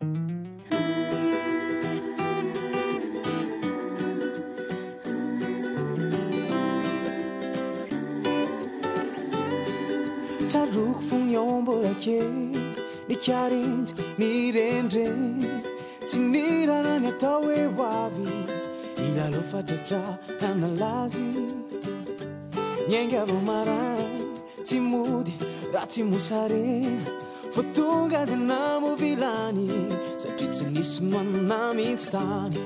Tsaroako fony aho mbola kely, nikarinjy, nirendreny, tsy niraharaha ny atao hoe ho avy, hilalao fatratra hanalazy. Niainga vao maraina, tsy mody raha tsy mosarena, vao tonga dia namo vilany, satria tsy nisy nohanina mihitsy tany.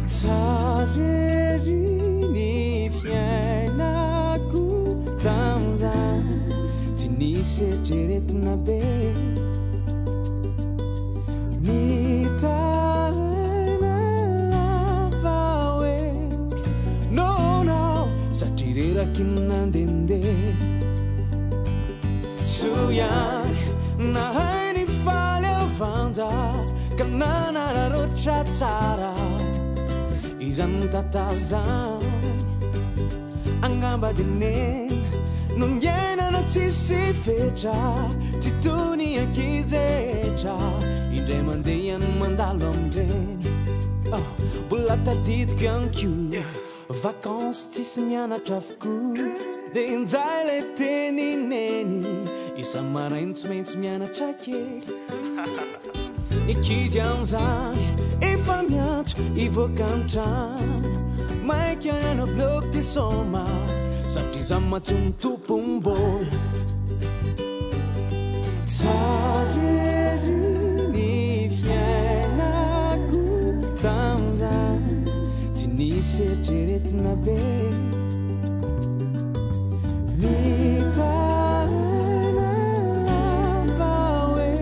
Tsara ery ny fiainako tamin'izany, tsy nisy eritreretina be. Nitaraina lava hoe noana aho satria reraky ny nandehandeha. Soa ihany nahay nifaly aho vanja ka nanararaotra tsara izany tantara izany. Angamba dia neny no niainana tsisy fetra, tsy toy ny ankizy rehetra indray mandeha ihany mandalo amin'ireny. Oh, mbola tadidiko ihany koa vacances tsisy mianatra avokoa, dia injay ilay teny neny isa-maraina tsy maintsy mianatra kely. Ny ankizy amin'izany efa miantso hivoaka ny trano, maika ny hanao bloc de soma satria za mantsy no tompom-bola. Tsara ery ny fiainako tamin'izany, tsy nisy eritreretina be. Nitaraina lava hoe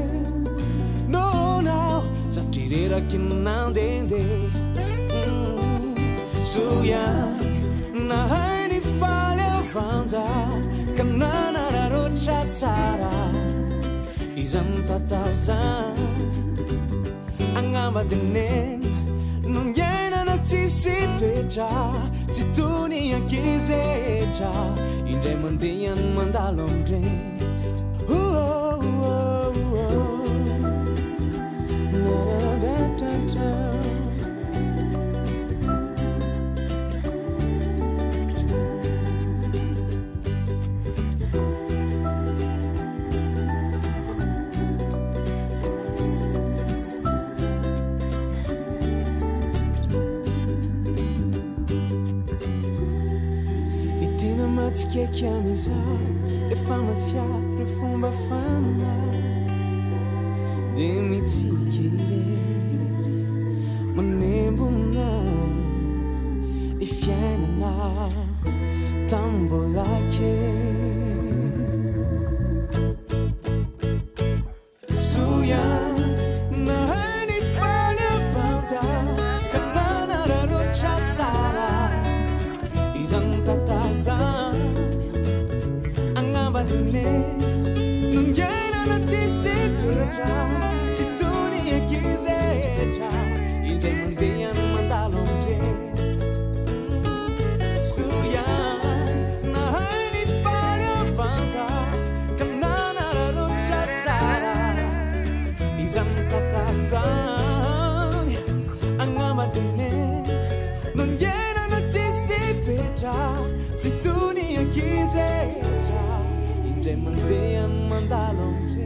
noana aho satria reraky ny nandehandeha. Soa ihany nahay nifaly aho vanja ka nanararaotra tsara izany tantara izany. Angamba dia neny no niainana tsisy fetra, tsy toy ny ankizy rehetra indray mandeha ihany mandalo amin'ireny. Oh, oh, oh, oh. La, la, la, la, la. Ny tena mahatsikaiky amin'izao efa mahatsiaro ireo fomba fanao, dia mitsiky irery manembona ny fiainana tamin'ny mbola kely. Soa ihany nahay nifaly avanja ka nanararaotra tsara izany tantara izany. Angamba neny no niainana tsisy fetra, tsy toy ny ankizy rehetra indray mandeha ihany mandalo amin'ireny. Soa ihany nahay nifaly avanja ka nanararaotra tsara izany tantara izany. Angamba dia neny no niainana tsisy fetra, tsy toy ny ankizy rehetra indray mandeha ihany mandalo amin'ireny.